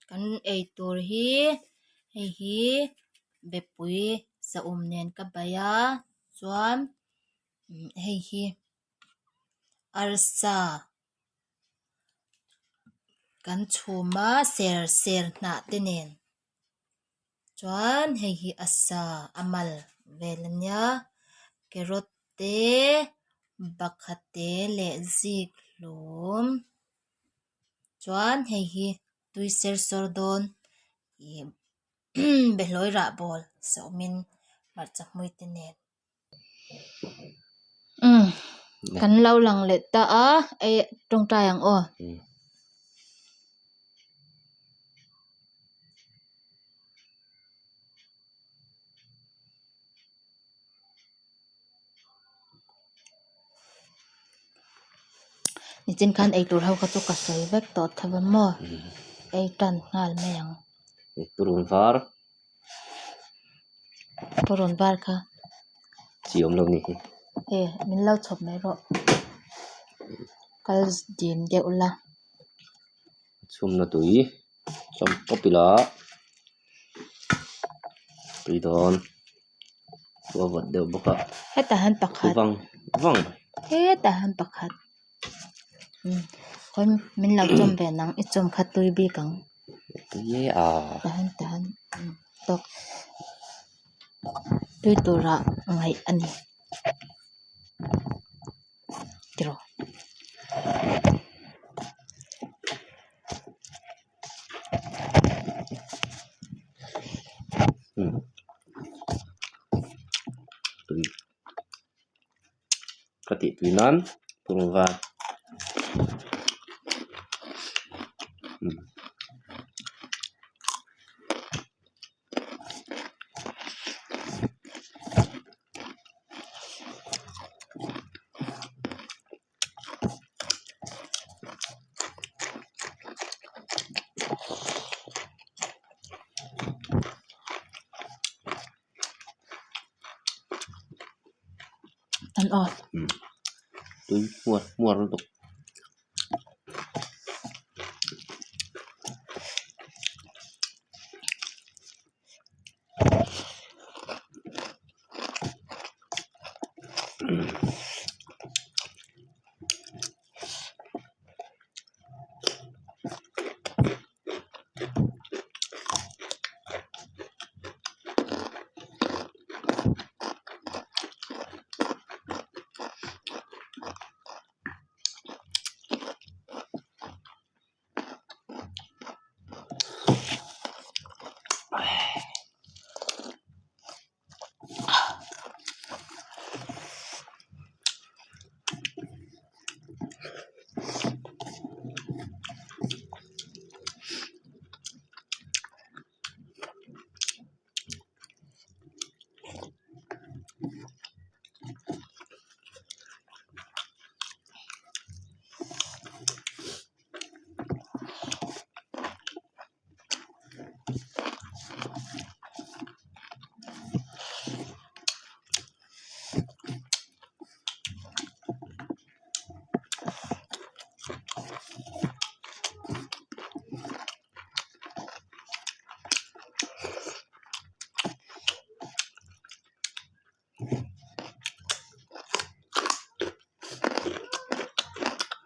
Kan eitur hi hei hi bepui saum nen ka bai a chuan hei hi arsa kan chhum a ser ser hnah te nen chuan hei hi a sa a mal vel a nia carrot te bakha te leh zik hlum. Chuan hei hi tui ser sawr dawn ih behlawi rah bawl sawmin hmarcha hmui te nen umm kan lo lang leh ta a eh tawngtai ang aw. Nichin khan eitur ho kha chu ka sawi vek tawh tho a maw ei tan nghal mai ang. Purun var. Purun var kha. Chi awm lo ni hi. E min lo chhawp mai rawh. Kal dim deuh la. Chhumna tui chawm pawp ila tui dawn. Khua vawt deuh bawk a. Hetah hian pakhat. Vang vang. Hetah hian pakhat. Umm khawi min lo chawm ve nang i chawm kha tui bik ang. Tui e a. Tah hian tah hian umm tawk tui tura ngaih a ni. Tiraw. Tui ka tih tui nan purun var An aw. Tui hmuar hmuar lutuk.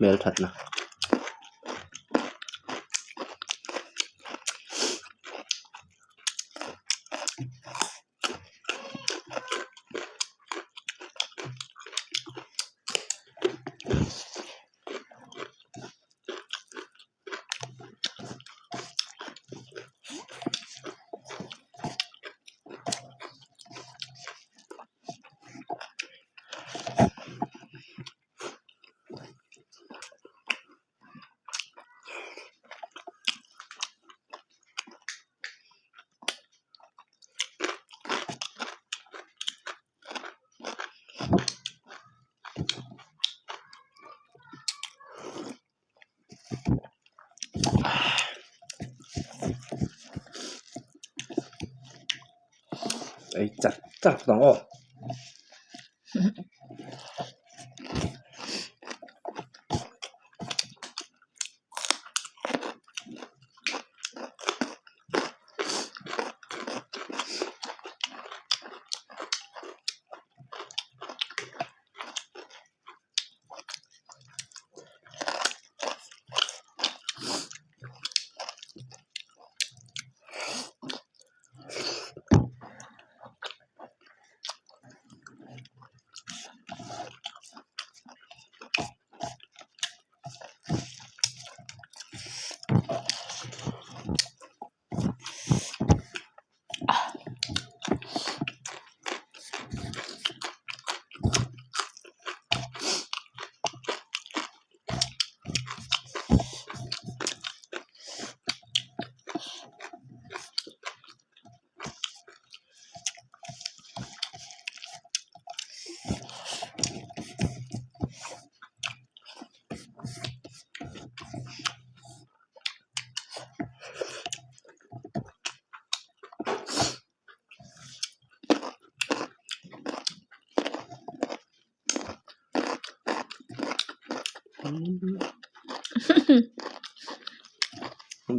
Hmel thatna. Ei chak chak tawh aw.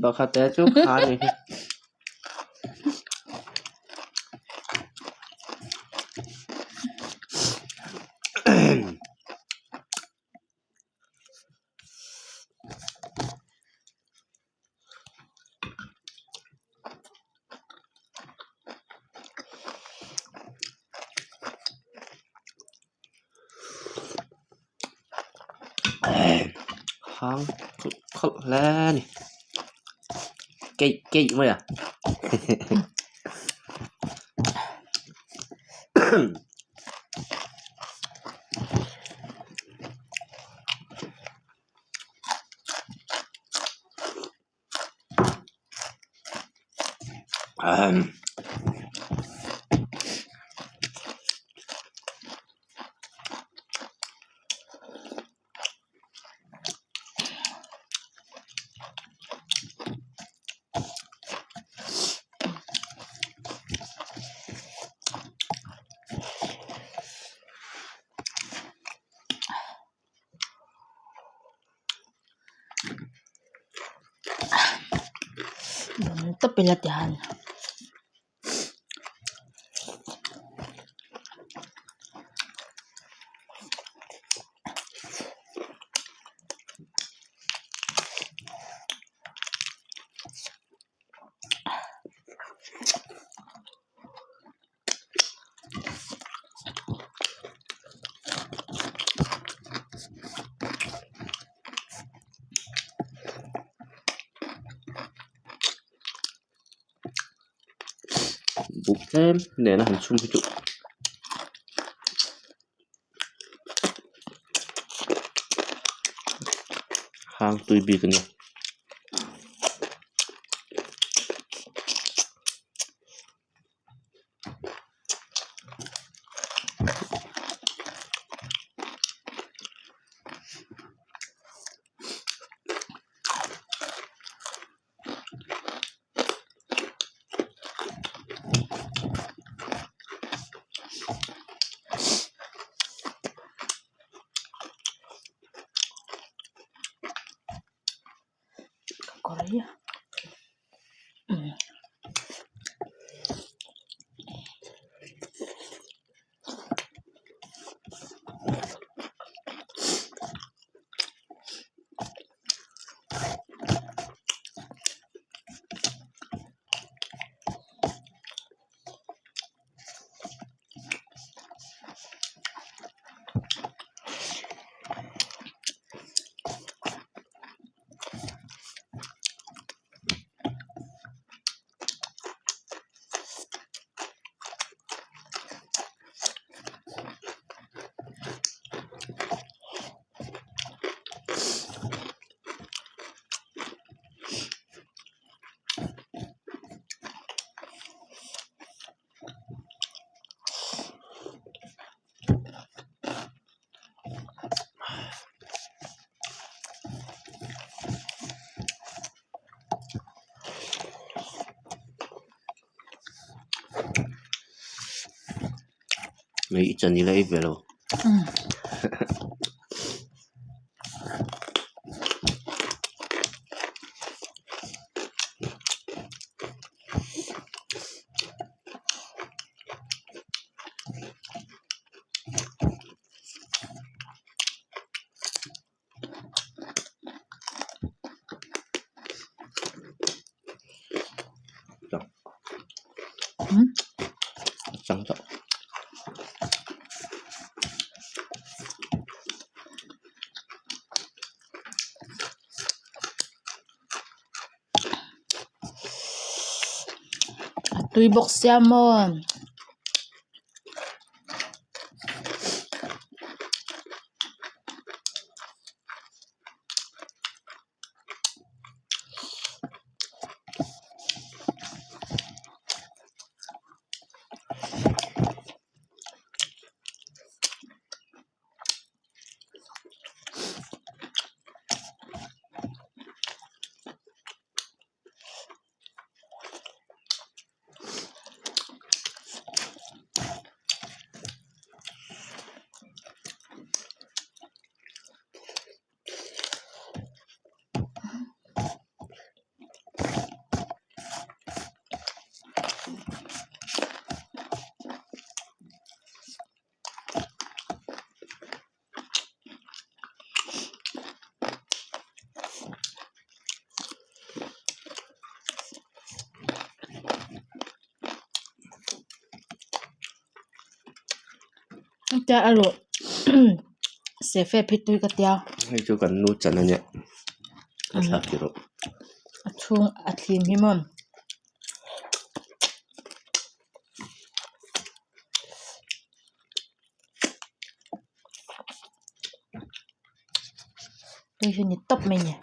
Pakhat te chu kha ni hi. Hang khawlh hle a ni keih keih mai a. Tawp ila tihan. Buk tlem nena han chhum hi chu hang tui bik a nia. Mei i chan ila ei ve lo. Chang tawh. A tui bawk sia maw. Tia a rawh sefe phit tui ka tia. Hei chu kan nu chan a nia a thlak ti rawh. A chhung a thlim hi maw. Tui hi ni tawp mai ni.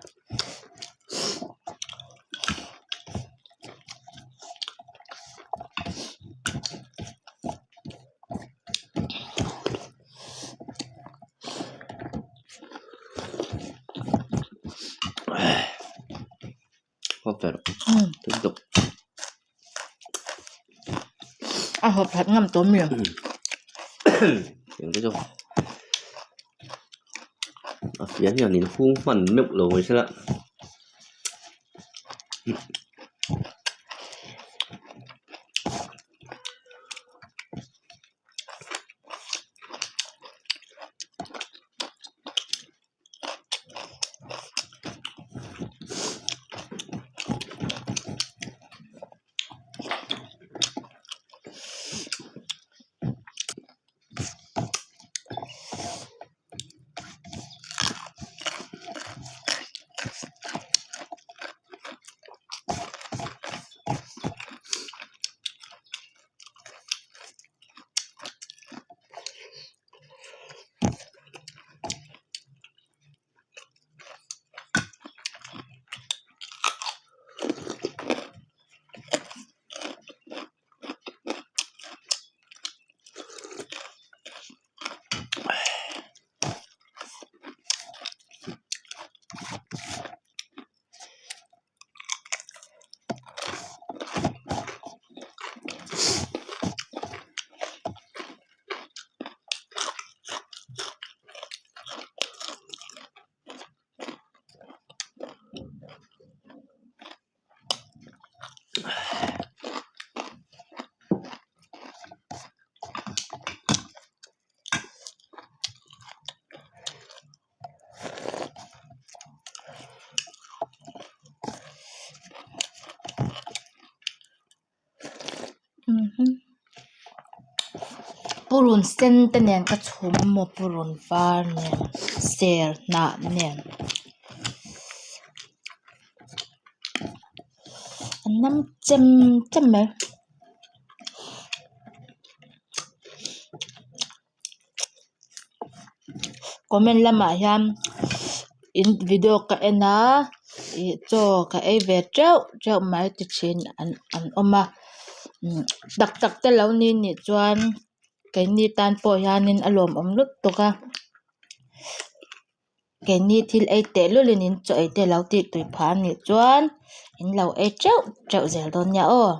A hawp that ngam tawh mi a fian hian in hung hman meuh lo mai sela. Purun sen te nen ka chhum maw purun var nen ser hnah nen a nam chem chem mai. Comment lamah hian in video ka en a ih chaw ka ei ve teuh teuh mai ti thin an an awm a tak tak te lo ni nih chuan keini tan pawh hianin a lawmawm lutuk a keini thil ei teh lulin in chaw ei te lo tih tui phah anih chuan in lo ei teuh teuh zel dawn nia aw.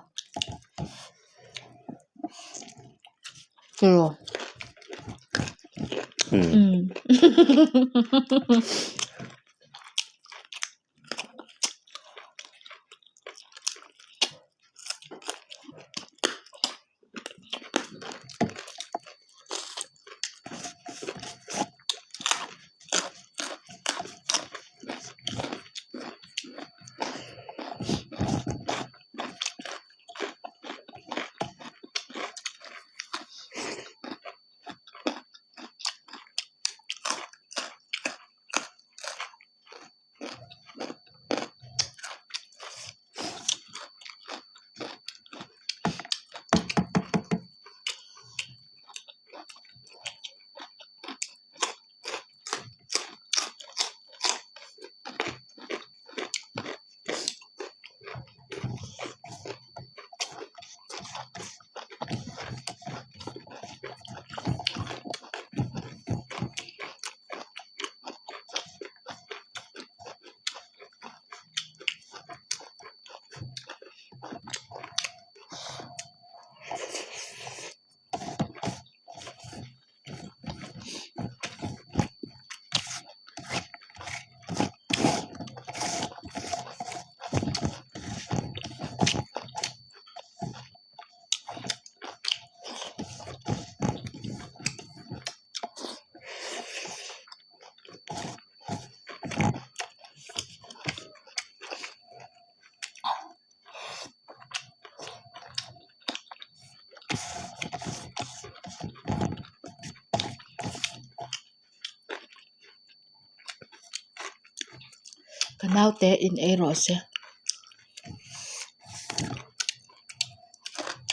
Naute in ei rawh se.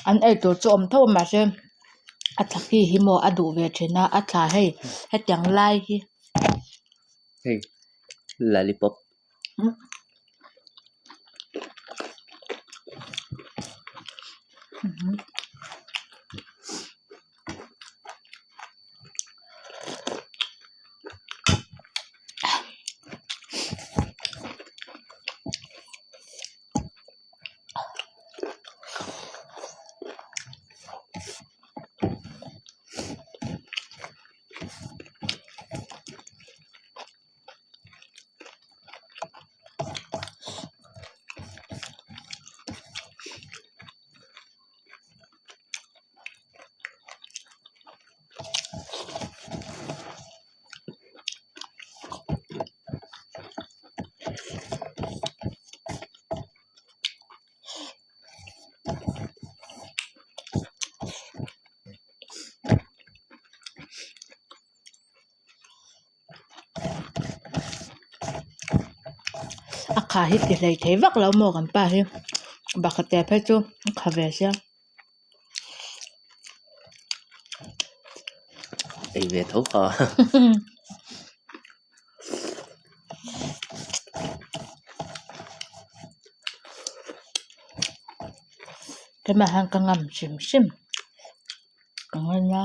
An ei tur chu awm tho a mahse a thla ki hi maw a duh ve thin a a thla hei hetiang lai hi. Hei lollipop. A kha hi ti hlei thei vak lo maw kan pa hi bakhat te phei chu a kha ve sia. Ei ve tho kha. Keimah hian ka ngam hrim hrim ka ngaina.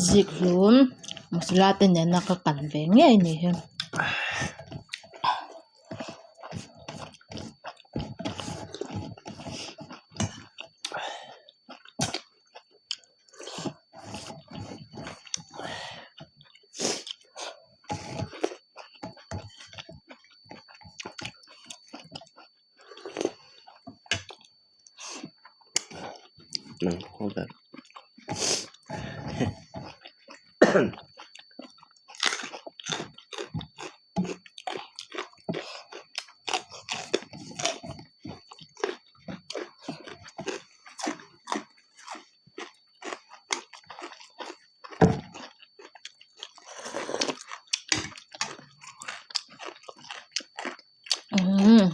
Zik hlum masala te nena ka kan ve ngei a ni hi. Umm.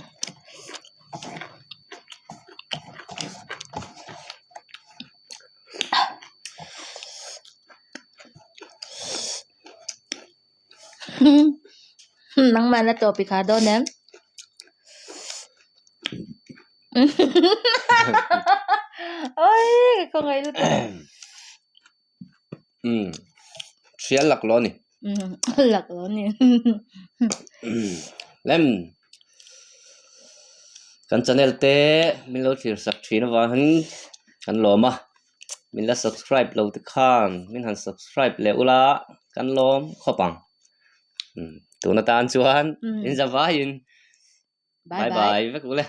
Nangmah na tawp i khar dawn em? Oi ka khawngaih lutuk. Umm hrial lak lo a ni. Umm lak lo a ni. Lem kan channel te min lo thlir sak thin avangin kan lawm a min la subscribe lo te khan min han subscribe leh ula kan lawm khawp ang umm tun atan chuan in za vaiin Bye bye bye. Bye vek ule.